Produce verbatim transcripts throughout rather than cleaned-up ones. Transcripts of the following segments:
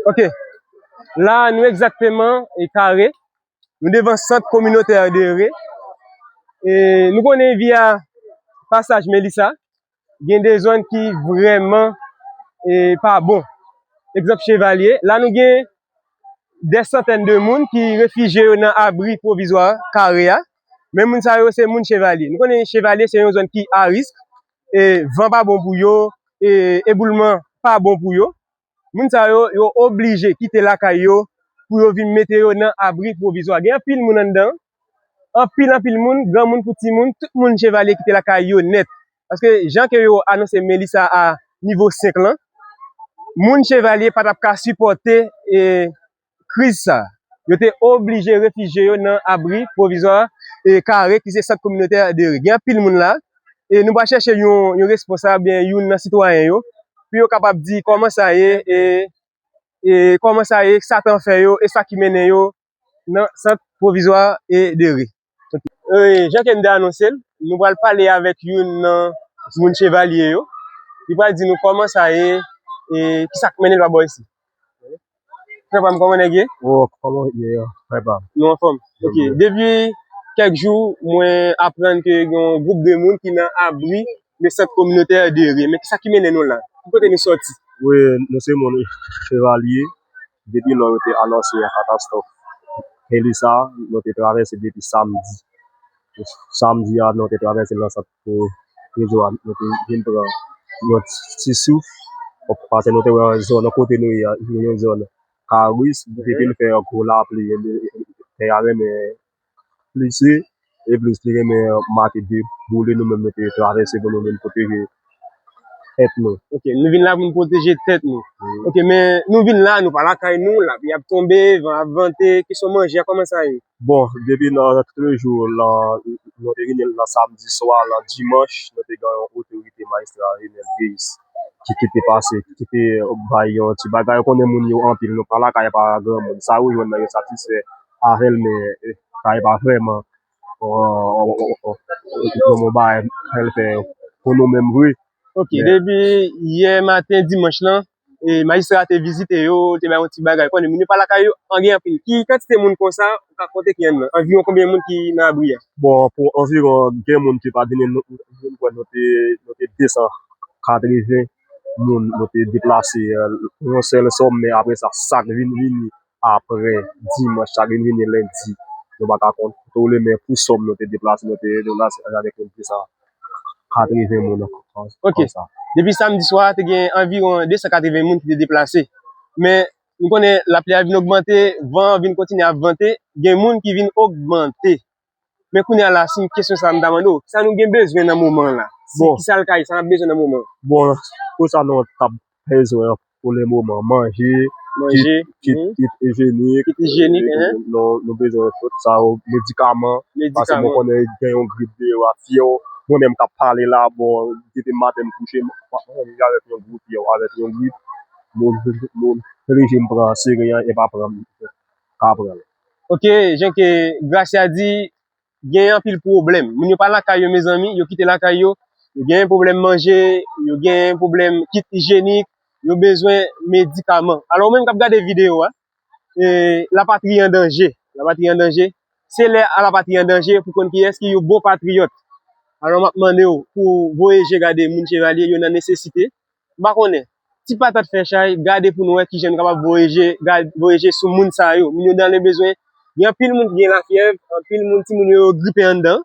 Ok. La, nou egzakteman e Kare. Nou devan sant kominotè Dere. E nou konnen via pasaj Melisa, gen de zòn ki vrèman e pa bon. Egzanp, Chevalye. La, nou gen dè santèn de moun ki refijye yo nan abri pwovizwa Kare a. Men moun sa yo, se moun Chevalye. Nou konnen Chevalye se yon zòn ki a risk. E van pa bon pou yo, e eboulman pa bon pou yo. Moun sa yo, yo oblije kite lakay yo pou yo vin mete yo nan abri pwovizwa. Gen anpil moun anndan, anpil, anpil moun, granmoun kou timoun, tout moun Chevalye kite lakay yo nèt. Paske jan ke yo anonse Melisa a nivo senk lan, moun Chevalye pa t ap ka sipòte e kriz sa. Yo te oblije refijye yo nan abri pwovizwa e Kare ki se sant kominotè Dere. Gen anpil moun la. E nou pral chèche yon, yon responsab, byen youn nan sitwayen yo, pou yo kapab di kòman sa ye, e, e kòman sa ye, sa tan fè yo, e sa ki mennen yo nan sant pwovizwa e Dere. E, jan ke m te anonse l, nou pral pale avèk youn nan moun Chevalye yo. Li pral di nou kòman sa ye, e kisa k mennen l pa bò isi. Frè pa m, kòman nèg ye? Oh, kòman ye, frè pa m? Nou anfòm. Ok. Depi kèk jou, mwen aprann ke gen yon gwoup de moun ki nan abri de sant kominotè Dere. Men kisa ki mennen nou la? Ki kote nou sòti? Wi, nou se moun Chevalye. Depi lò yo te anonse yon katastwòf Melisa, nou te travèse depi samdi. Samdi a, nou te travèse nan sant pou rezo a, nou te vin pran yon ti souf. Paske nou te wè zòn kote nou ye a, nou yon zòn karis, depi l fè gwo lapli, tè a renmen plise, e plis li renmen make deboule, nou menm nou te travèse pou nou vin pwoteje tèt nou. Ok, nou vin la pou nou pwoteje tèt nou. Ok, men nou vin la, nou pa lakay nou, lapli ap tonbe, van ap vante, kesyon manje a, kòman sa ye? Bon, depi nan, tout jou, nan, nou te vini nan samdi swa, nan dimanch, nou te gen yon otorite majistra Renel Gays ki, ki te pase, ki te bay yon ti bagay. Ou konnen moun yo anpil, nou pa lakay pa granmoun. Sa yo jwenn nan yo satisfè avè l, men, eh, sa yo pa vrèman, eh, eh, eh, eh, eh, yon bagay l fè pou nou menm vre. Ok, depi yè maten dimanch lan, e, majistra te vizite yo, te bay yon ti bagay. Konnen moun yo pa lakay yo, an gen anpil. Ki kantite moun konsa ou ka konte ki anndan? Anviwon konbyen moun ki nan abri a? Bon, pou anviwon, gen moun ki pa vini, nou, nou, nou, nou te, nou te de san katreven moun, nou te deplase, eh, yon sèl sòm, men apre sa, sa k vin vini apre dimanch, sa k vin vini lendi, nou pa ka kontwole, men pou sòm nou te deplase, nou te deplase avèk yon de san katreven moun ankò, konsa. Ok. Depi samdi swa, te gen anviwon de san katreven moun ki te deplase. Men, nou konnen lapli a vin ogmante, van an vin kontinye ap vante, gen moun ki vin ogmante. Men kounye a la, si kesyon sa a m ta mande w, sa nou gen bezwen nan moman an la? Si, bon, kisa l ka ye, sa n ap bezwen nan moman an? Bon, pou sa nou t ap bezwen pou le moman, manje, manje, kit, kit, kit ijyenik, kit ijyenik, eh, nou, nou bezwen tout sa yo, medikaman, paske mwen konnen gen yon grip deyò a, fyèw, mwen menm k ap pale la, bon, depi maten m kouche, m, m, m, avèk yon gwo fyèw, avèk yon grip, m, m, m oblije m pran seren an, e pa pran, ka pran l. Ok, jan ke Gracia di, gen anpil pwoblèm. Moun yo pa lakay yo, mezanmi, yo kite lakay yo. Yo gen pwoblèm manje, yo gen pwoblèm kit ijyenik, yo bezwen medikaman. Alò, ou menm k ap gade videyo a, e, lapatri an danje. Lapatri an danje. Se lè a lapatri an danje pou konn kiyès ki yon bon patriyòt. Alò, m ap mande w pou voye je gade moun Chevalye yo nan nesesite. M pa konnen. Ti patat fè chay, gade pou nou wè kijan nou kapab voye je, gad-, voye je sou moun sa yo. Moun yo nan le bezwen. Gen anpil moun ki gen lafyèv, anpil moun, timoun yo, yo gripe anndan.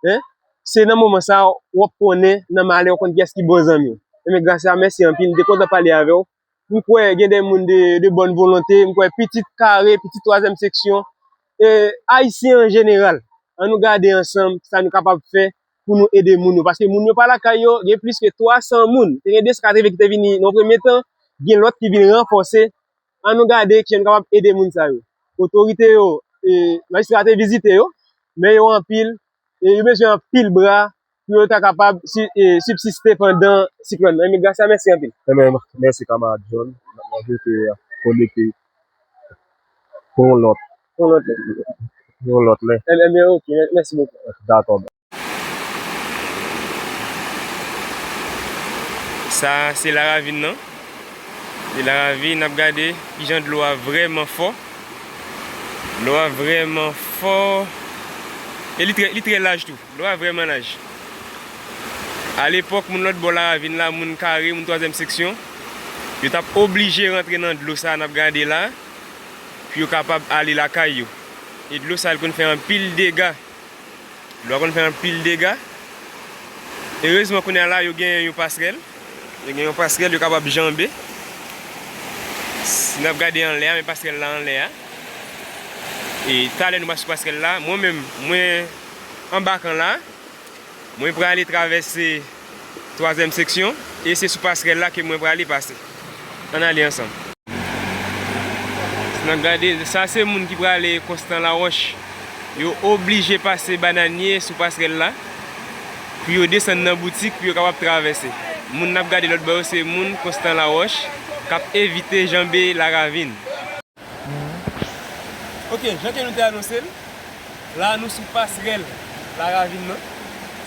Hein? Se nan moman sa a, w ap konnen, nan malè, w ap konn kiyès ki bon zanmi w. Enben, Gracia, mèsi anpil. M te kontan pale avè w. M kwè gen de moun de, de bòn volonte. M kwè pitit Kare, pitit twazyèm seksyon, e, Ayisyen an jeneral, ann nou gade ansanm sa nou kapab fè pou nou ede moun yo. Paske moun yo pa lakay yo, gen plis ke twa san moun. Te gen de san katreven ki te vini nan premye tan, gen lòt ki vin ranfòse. Ann nou gade kijan nou kapab ede moun sa yo. Otorite yo, e, majistra te vizite yo, men yo anpil, e yo bezwen anpil bra pou yo ta kapab si-, e, sibsiste pandan siklòn nan. Enben, Gracia, mèsi anpil. Enben, mèsi, kanmarad John. N ap ajoute, konekte pou yon lòt. Pou yon lòt lè. Pou yon lòt lè. Enben, enben, ok, mè-, mèsi bokou. Dakò. Sa se laravin nan. Laravin, n ap gade kijan dlo a vrèman fò. Dlo a vrèman fò. E li trè, li trè laj tou. Dlo a vrèman laj. Alepòk, moun lòt bò laravin la, moun Kare, moun twazyèm seksyon, yo t ap oblije rantre nan dlo sa a n ap gade la, pou yo kapab ale lakay yo. E dlo sa a, l konn fè anpil dega. Dlo a konn fè anpil dega. Erezman, kounye a la, yo genyen yon pasrèl. Yo gen yon pasrèl, yo kapab janbe. Si n ap gade anlè a, men pasrèl la anlè a. E talè nou pral sou pasrèl la. Mwen menm, mwen anba kan la. Mwen prale travèse twazyèm seksyon. E se sou pasrèl la ke mwen prale pase. Ann ale ansanm. Si n ap gade, sa se moun ki prale Konstan Lawòch. Yo oblije pase Bananyen sou pasrèl la pou yo desann nan boutik pou yo kapab travèse. Moun n ap gade lòt bò yo se moun Konstan Lawòch k ap evite janbe Laravin. Ok, jan ke nou te anonse l, la nou sou pasrèl Laravin nan.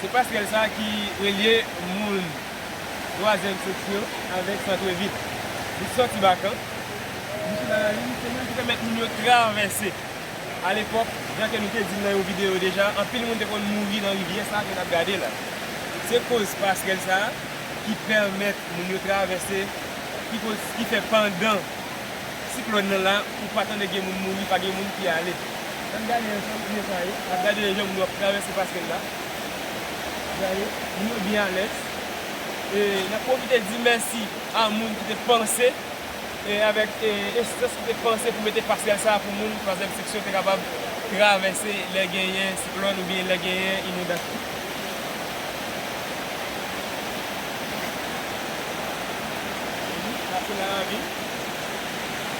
Se pasrèl sa a ki relye moun twazyèm seksyon avèk santrevil. Li sòti Bakan, li sou Laravin, se moun ki pèmèt moun yo travèse. Alepòk, jan ke nou te di l nan yon videyo deja, anpil moun te konn mouri nan rivyè sa a ke n ap gade la. Se koz pasrèl sa a ki pèmèt moun yo travèse, ki koz, ki fè pandan siklòn nan la, ou pa tande gen moun mouri, pa gen moun ki ale. Ann gade ansanm kijan sa ye. N ap gade jan moun yo ap travèse pasrèl la. Gade, moun yo byen alèz. E n ap pwofite di mèsi a moun ki te panse, e avèk, e, enstans ki te panse pou mete pasrèl sa a pou moun twazyèm seksyon te kapab travèse lè genyen siklòn oubyen lè genyen inondasyon. Sa se laravin.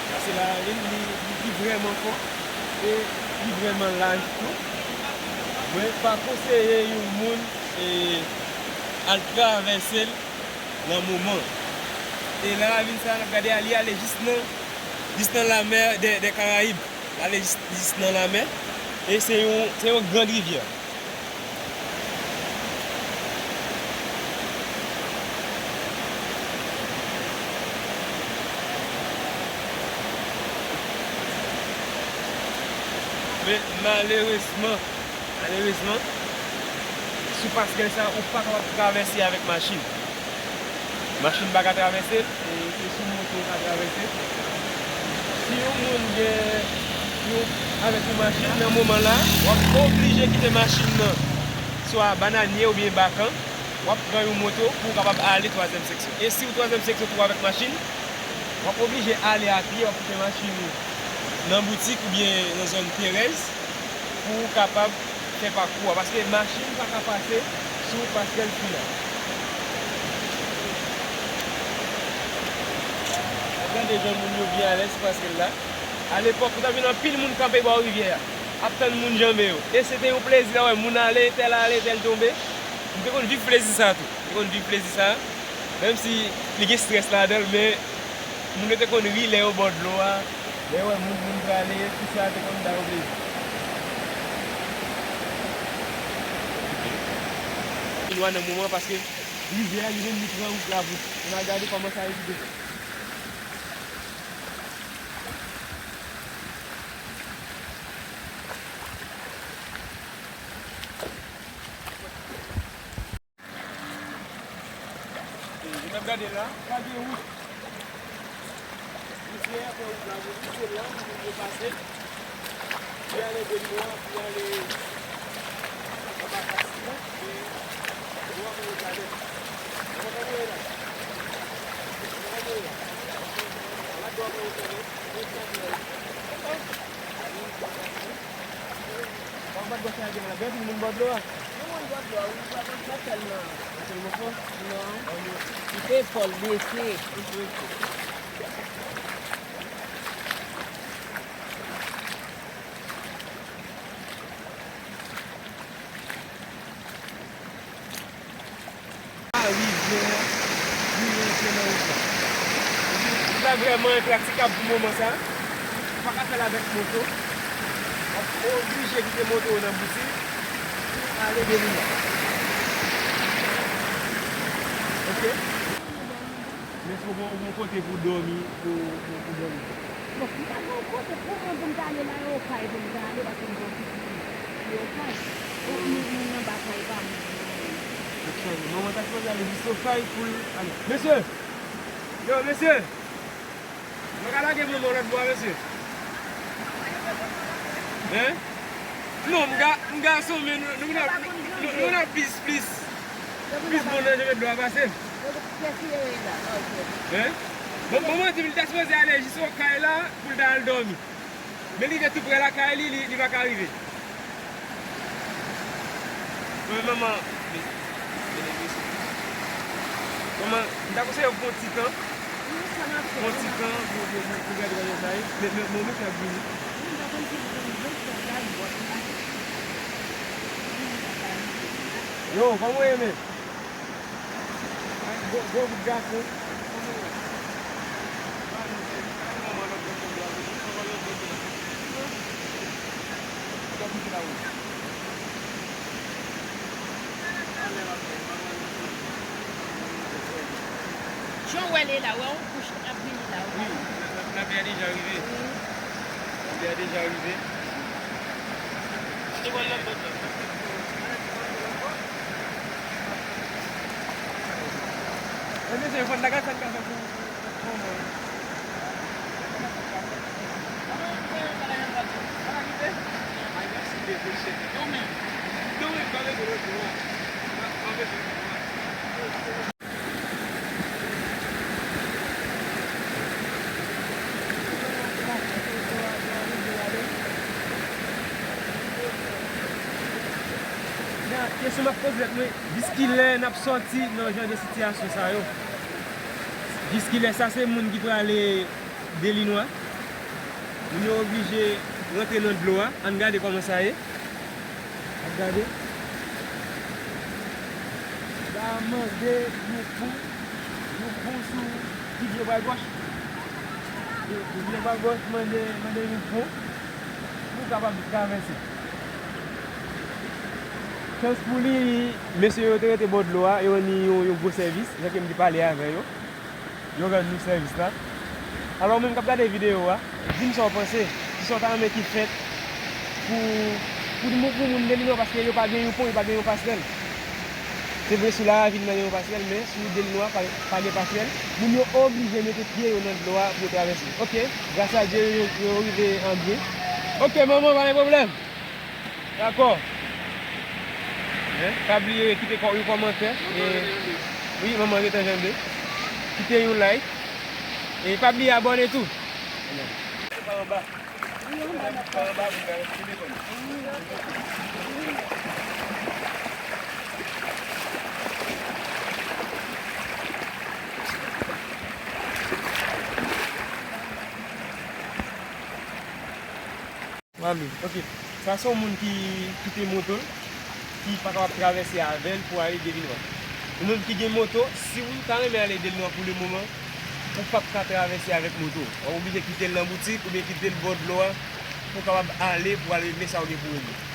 Sa se laravin, li, li, li vrèman fon e li vrèman laj tou. Mwen pa konseye yon moun, e, al travèse l nan moman. E laravin sa a, n ap gade a, li ale jis nan, jis nan lamè dè, dè Karayib. L ale jis, jis nan lamè. E se yon, se yon gran rivyè. Men malerezman, malerezman, sou pasrèl sa, ou pa kapab travèse avèk machin. Machin pa ka travèse l, e se sou moto ou ka travèse. Si yon moun gen yon, avèk yon machin, nan moman la, w ap oblije kite machin nan, swa Bananyen oubyen Bakan, w ap pran yon moto pou w kapab ale twazyèm seksyon. E si w twazyèm seksyon tou avèk machin, w ap oblije ale a pye, w ap kite machin ou nan boutik oubyen nan zòn Perèz pou w kapab fè pakou a, paske machin pa ka pase sou pasrèl sila. Gade jan moun yo byen alèz sou pasrèl la. Alepòk, ou t ap jwenn anpil moun kanpe bò rivyè a, ap tann moun janbe yo. E se te yon plezi lè w wè moun ale, tèl ale, tèl tonbe. M te konn viv plezi sa a tou. M te konn viv plezi sa a. Menm si li gen estrès ladan l, men moun yo te konn ri lè yo bò dlo a. Lè yo wè moun, moun prale, tout sa te konn ba yo plezi. Nwa nan moman paske rivyè a li menm li pran wout la pou nou al gade kòman sa ye kite fè. E, jan n ap gade la, pa gen wout. Rivyè a fè wout la pou li, se la pou moun yo pase. Li ale de nò, li ale anba Kasik la, e dlo a fè wout la nèt. Ou konprann mwen la? Ou konprann mwen la? Ala dlo a fè wout la nèt. Ou pa t wè sa gen la, gen anpil moun bò dlo a. Gen moun bò dlo a, wi, pa konn sa tèlman. Pa tèlman fò? Non. Li te fò, l bese. Rivyè a, rivyè a se nan wout la. Li pa vrèman enpratikab pou moman sa. Ou pa ka fè l avèk moto. W ap oblije kite moto w nan boutik pou ale de moun la. Ok? Men èske w gen, w gen yon kote pou w dòmi, pou, pou, pou dòmi? Bon, m pa gen yon kote, kòman pou m ta ale la, e Okay pou m ta ale, paske m gen yon pitit li Okay. Ou, nou, nou nan ba kay pa m. Manman ta sipoze ale jis Okay pou l ale. Mesye! Yo, mesye! Mwen ka lage manman w lòt bò a, mesye? Hein? Non, m ga-, m gason, men nou, nou, nou, nou, nou nan plis, plis, plis bon nan janm dlo a pase m. Hein? Bon, bon, manman di m li ta sipoze ale jis Okay la pou l ta al dòmi. Men li rive tou prè lakay li, li, li pa ka rive. Mwen, manman, men, men, men, manman, m ta konseye w pran ti tan. Pran ti tan pou, pou, pou, pou gade kòman sa ye. Men, men, men, mwen fè ap vini. Yo, kòman w ye, men? Gwo, gwo bout gason. Jan w wè l la, wè yon kouch ap vini la, wè. Wi, lapli a deja rive. Lapli a deja rive. Li wè lòt bò. Ebyen, se fòn ta gad sa n ka fè pou, pou, pou manman. Kesyon m ap poze tèt mwen, jiskilè n ap sòti nan jan de sitiyasyon sa yo? Jiskilè sa se moun ki prale Delinwa? Moun yo oblije rantre nan dlo a. Ann gade kòman sa ye. Ann gade. La mande yon pon, yon pon sou ti vye bwa gòch. Ti vye bwa gòch mande, mande yon pon pou kapab travèse. Chans pou li, mesye yo te rete bò dlo a, yo rann li yon, yon gwo sèvis, jan ke m te pale avè yo. Yo rann nou sèvis la. Alò, ou menm k ap gade videyo a, di m sa w panse. Kisa w ta renmen ki fèt pou, pou, pou, pou moun Delinwa, paske yo pa gen yon pon, yo pa gen yon pasrèl. Se vre, sou Laravin nan gen yon pasrèl, men sou Delinwa pa, pa gen pasrèl. Moun yo oblije mete pye yo nan dlo a pou yo travèse. Oke, gras a Dye, yo, yo rive an byen. Oke, manman, pa gen pwoblèm. Dakò. Hein? Pa bliye kite kò-, yon kòmantè. E, wi, manman gentan jande. Kite yon like. E pa bliye abòne tou. Pa anba. Pa anba, pou gade telefòn. Mami, oke. Sa se yon moun ki kite moto l, ki pa kapab travèse avè l pou ale Delinwa. Ou menm ki gen moto, si w ta renmen ale Delinwa pou le moman, ou p ap ka travèse avèk moto w. W ap oblije kite l nan boutik oubyen kite l bò dlo a pou w kapab ale, pou w al regle sa w gen pou w regle.